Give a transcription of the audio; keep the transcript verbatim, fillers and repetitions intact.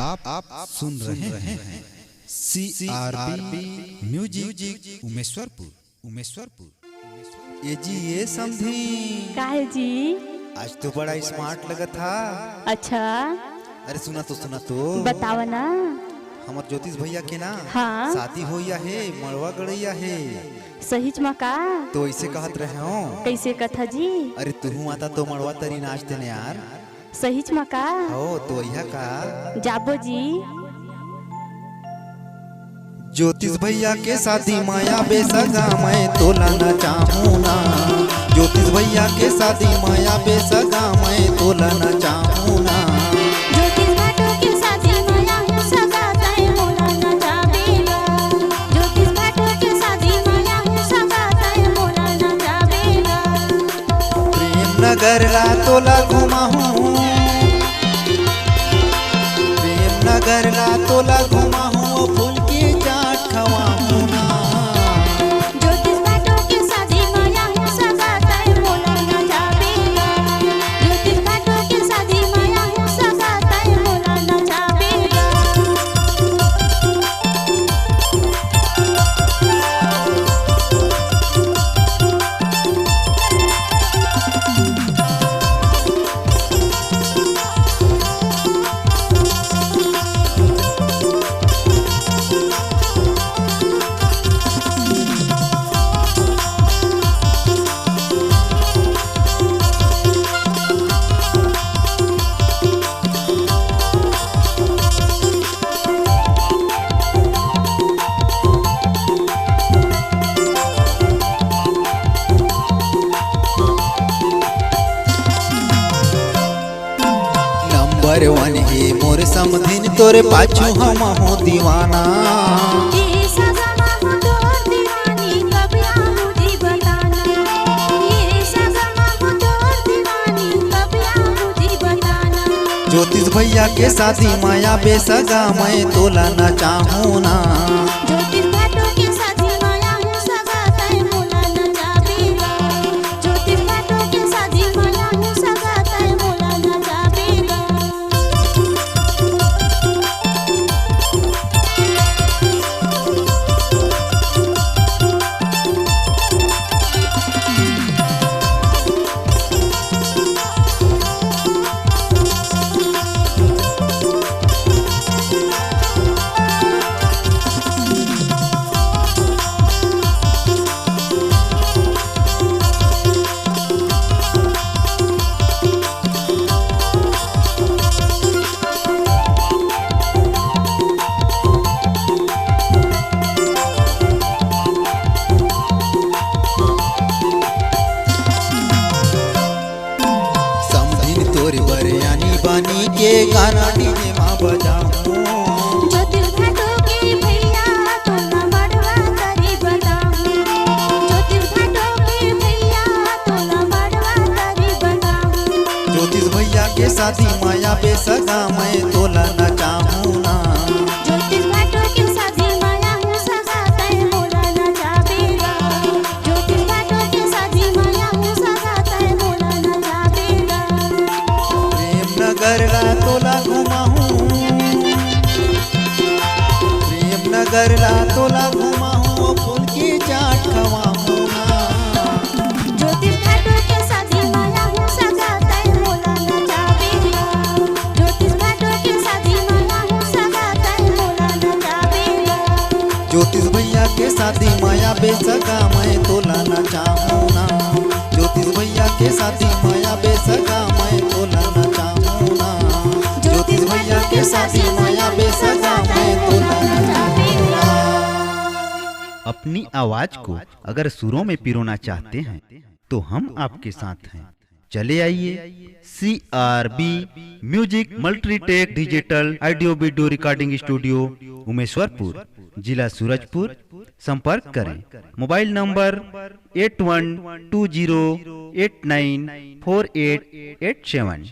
आप आप सुन रहे हैं C R P music Umeshwarpur. Umeshwarpur. ए जी, ए समधी। काहे जी? आज तो बड़ा स्मार्ट लगत हा। अच्छा। अरे सुना तो, सुना तो। बतावा ना। हमर ज्योतिष भैया के ना हाँ। शादी होइया हे, मड़वा गड़ैया हे। सहीच मा का? तो ऐसे कहत रहे हो। कैसे कथा जी? अरे तुहू आता तो मड़वा तरी नाच देने यार। सहीच मा का? हो तो अइहा का? जाबो जी। ज्योतिष भैया के शादी मा आबे सगा, मैं तोला नचाहूं ना। ज्योतिष भैया के शादी मा आबे सगा, मैं तोला नचाहूं ना। ज्योतिष भाटो के शादी मा आहूं सगा, तैं मोला नचाबे गा। ज्योतिष भाटो के शादी मा आहूं सगा, तैं मोला नचाबे गा। प्रेम नगर ला तोला घुमाहूं, प्रेम नगर ला तोला घुमाहूं, फूल के चाट खवाहूं ना। ज्योतिष भाटो के शादी मा आहूं सगा, तैं मोला नचाबे गा। ज्योतिष भाटो के शादी मा आहूं सगा, तैं मोला नचाबे गा। नंबर वन हे मोर समधिन, तोरे पाछू हम हो दीवाना। ये सजमा हो तोर दीवानी, कब आऊं जी बताना। ये सजमा हो तोर दीवानी, कब आऊं जी बताना। ज्योतिष भैया के शादी मा आबे सगा, मैं तोला नचाहूं ना। ज्योतिष भाटो के शादी मा आहूं सगा, तैं मोला नचाबे गा। ज्योतिष भाटो के शादी मा आहूं सगा, तैं मोला नचाबे गा। समधिन तोर बर आनी बानी के गाना डीजे मा बजाहूं। ज्योतिष भाटो के भैया तोला मड़वा तरी बताहूं। ज्योतिष भाटो के भैया तोला मड़वा तरी बताहूं। ज्योतिष भैया के शादी मा आबे सगा, मैं तोला नचाहूं ना। ज्योतिष भाटो के शादी मा आहूं सगा, तैं मोला नचाबे गा। ज्योतिष भाटो के शादी मा आहूं सगा, तैं मोला नचाबे गा। प्रेम नगर ला तोला घुमाहूं, प्रेम नगर ला तोला घुमाहूं, फूल के चाट खवाहूं ना। ज्योतिष भाटो के शादी मा आहूं सगा, तैं मोला नचाबे गा। ज्योतिष भाटो के शादी मा आहूं सगा, तैं मोला नचाबे गा। ज्योतिष भैया के शादी मा आबे सगा, मैं तोला नचाहूं ना। ज्योतिष भैया के शादी मा आबे सगा, मैं तोला नचाहूं ना। ज्योतिष भैया के शादी मा आबे सगा, मैं तोला नचाहूं ना। अपनी आवाज को अगर सुरों में पिरोना चाहते हैं, तो हम आपके साथ हैं। चले आइए, C R B music multitech digital audio video recording studio, Umeshwarpur, जिला सूरजपुर। संपर्क करें, mobile number eight one two zero eight nine four eight eight seven.